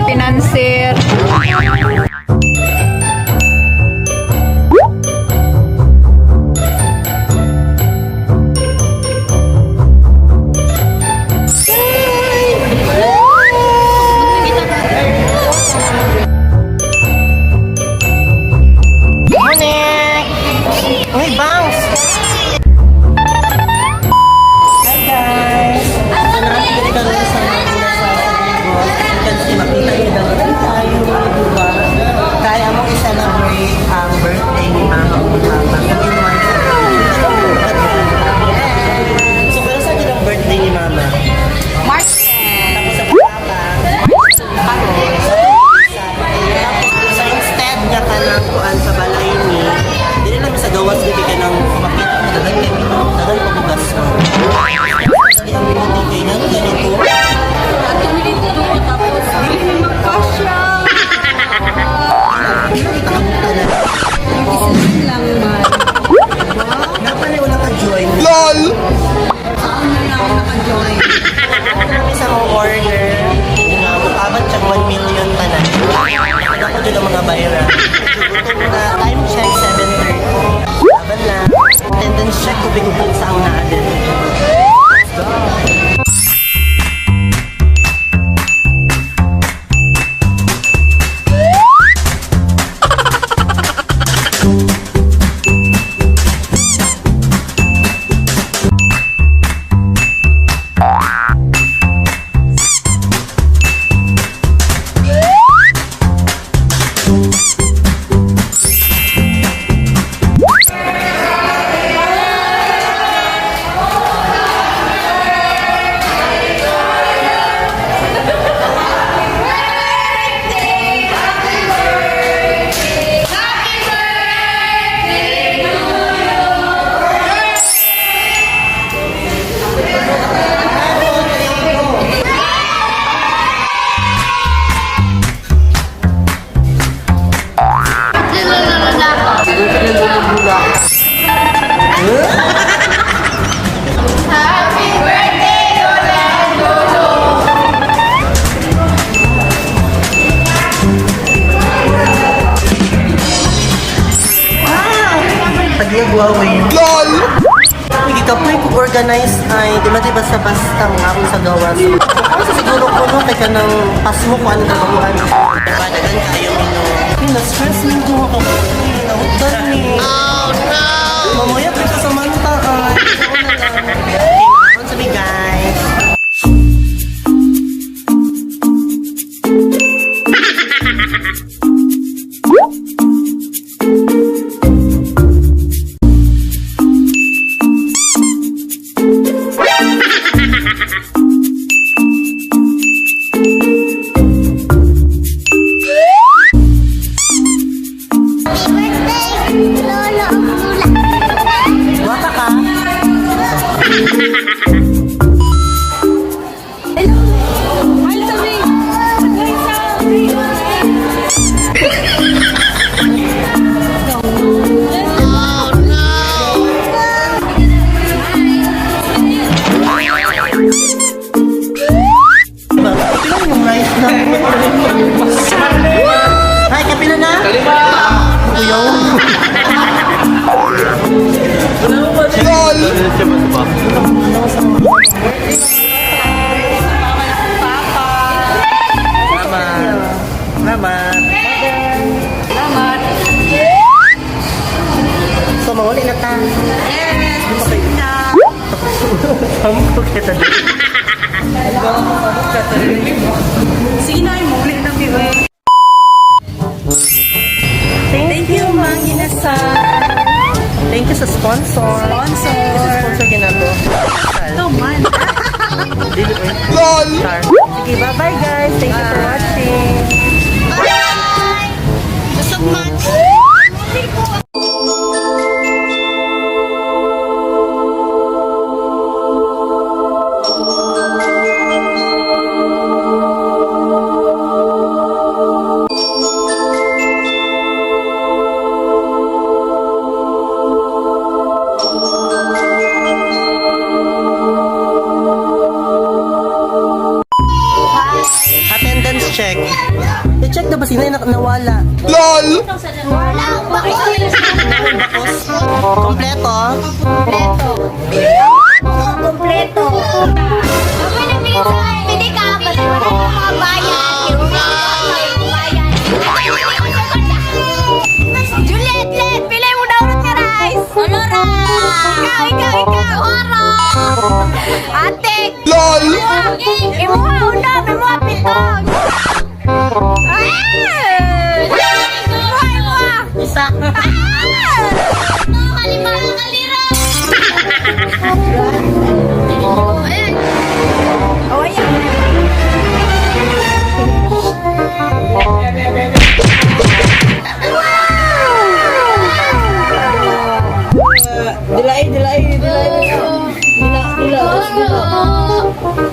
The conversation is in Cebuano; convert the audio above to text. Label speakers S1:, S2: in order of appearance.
S1: Financier.
S2: Morning! Uy, Bangs! Hi, guys! So, nakikita ka rin sa mga sa Lagos. You can see, makita niyo daw tayo, diba? Kaya mong i-celebrate ang birthday ni Mama o ni Papa. Kung in one celebration. So, pero saan din ang birthday ni Mama?
S1: March 10.
S2: Tapos sa Papa. So instead nga ka ng kuan sa balay ni, dili lang sa gawas gud ka nang makita mo dagan kay dagan pa bugas mo. Ang beauty kay nang ganito.
S1: At dito, tapos dili mi magpasya.
S2: Kita ka na.
S1: Lang man.
S2: Napalay wala ka join.
S3: LOL!
S1: Saan na lang ako naka-join?
S2: Kami sa mga order, nga mukabat siya 1 million tanan. Ako dyan ang mga viral. Gutom na, time check 7:30. Laban lang. Attendance check, tubig ugod sa ang naadin. Let's go! Tagiyagwawin.
S3: LOL!
S2: Hindi ka po yung organize ay di ba di basta-basta mga akong sa gawas. Ako sa siguro ko no, kay ka ng pasmo ko ano trabahuan. Diba, dagan kayo mino. Ay, na-stress lang ko ako. Nahutan ni. Oh no! Mamaya pa sa Samantha ay. Ako na lang. Okay, mga sa guys.
S4: Birthday, Lolo Lula.
S2: Waka ka.
S1: Hi, Sabi! Hi, Sabi!
S2: Diba? Kapila yung rice na. Hi, kapila na? Kalima! Kuyaw.
S3: LOL!
S2: Salamat. Salamat.
S1: Salamat.
S2: So, mawali na ta.
S1: Yes! Busog na.
S2: Sampo kita dito.
S1: Sige na, muli na mi.
S2: Thank you, Mang Inasal. Thank you sa sponsor.
S1: Sponsor.
S2: Kasi sponsor ginato.
S1: Ito man.
S3: LOL!
S2: Sige, bye-bye guys. Thank you for watching.
S4: Bye! Busog man.
S2: Attendance I-check na ba sino yung nawala?
S3: LOL!
S4: Wala akong bakos.
S2: Bakos? Kompleto?
S4: Kompleto. Kompleto. Pwede ka, wala kang mga bayan. Bayan. Juliet, Let, pili mo daw ng rice. Ano rice? Ikaw, ikaw, ikaw. Oro. Ate.
S3: LOL!
S4: Imuha undam, imuha pitong. Ah! Imuha, imuha.
S2: Isa.
S4: Ah! Kalima, kalira. Ayan. Oh, ayan.
S1: Dilay, dilay, dilay. Dila, dila, dila.